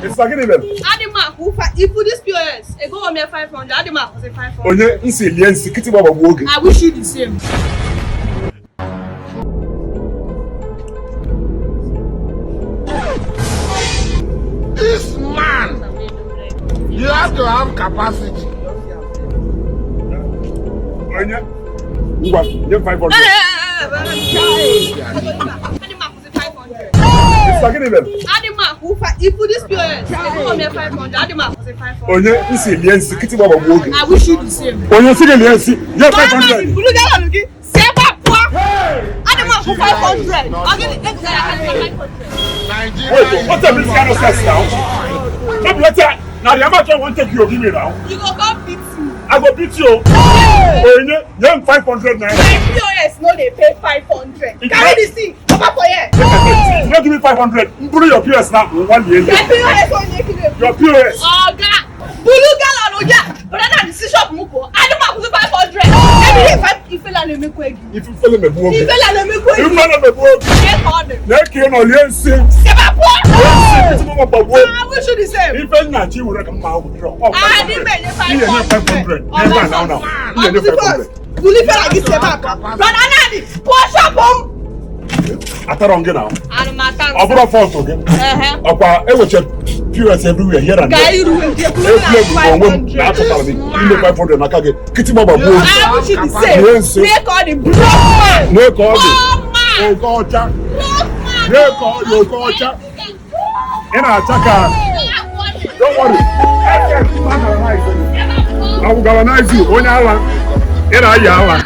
Ị sị gịnị mere? Adị m akwụ ifu this POS, ego m ya 500, adị m akwụsị 500. Onye nsi lie nsi kịtịkpa gbagbuo gị. I wish you the same. This man, you have to have capacity. Onye ngwa nye 500. Adị m akwụsị 500. Ị sị gịnị mere? Adị m akwụ ifu this POS, ego m ya 500, adị m akwụsị 500. Onye nsi lie nsi kịtịkpa gbagbuo gị. I wish you the same. Onye si gị lie nsi nye 500. Bulu galọn gị, si ebe a pụọ. Adị m akwụ 500. Ọ gịnị ego ya karịa 500? Nigeria Wait, is what time this kind of sense now? No be wetin na the amount wey I wan take you give me now. You go come beat me. I go beat you. Onye nye m 500 naira. My POS no dey pay 500. Carry this thing, come for here. You no give me 500, m buru your POS now, nwa lie My lie. POS onye kiri. Your POS. Oga, bulu galọn ya, brother na si shop m pụọ. Adị m akwụsị 500. Every day five ifela na-emekwa gị. Ifele megbuo gị. Ifela na-emekwa gị. Ifele megbuo gị. Kee ka ọ dị. Na-eke ị nọ lie nsi. Si ebe a pụọ. Lie nsi kịtịkpa gbagbuo. I wish you the same. Ife nna chi were ka mma ahụ dịrọ. Ọ Adị m enye 500. Ị ga-enye 500 n'ebe a now now. Ị ga-enye 500. Bulu ifela gị si ebe a pụọ. Brother Nnamdi, pụọ shop m. Atarọ m gị now. Anụmata Ọ bụrụ fault gị. Ọkwa eweche POS everywhere here and Ka there. iru ndị Efu egwu bụ onwe m na achọtara m ime 500 n'aka gị. Kịtịkpa gbagbuo gị. I wish you the same. Lie nsi. Mee ka ọ dị broke man. Lee ka ọ dị. Poor man. Oke ọcha. Broke man. Lee ka ọ dị oke ọcha. Ị na-acha ka don't worry. I will galvanize you. Onye ala. Ị na-ayị ala.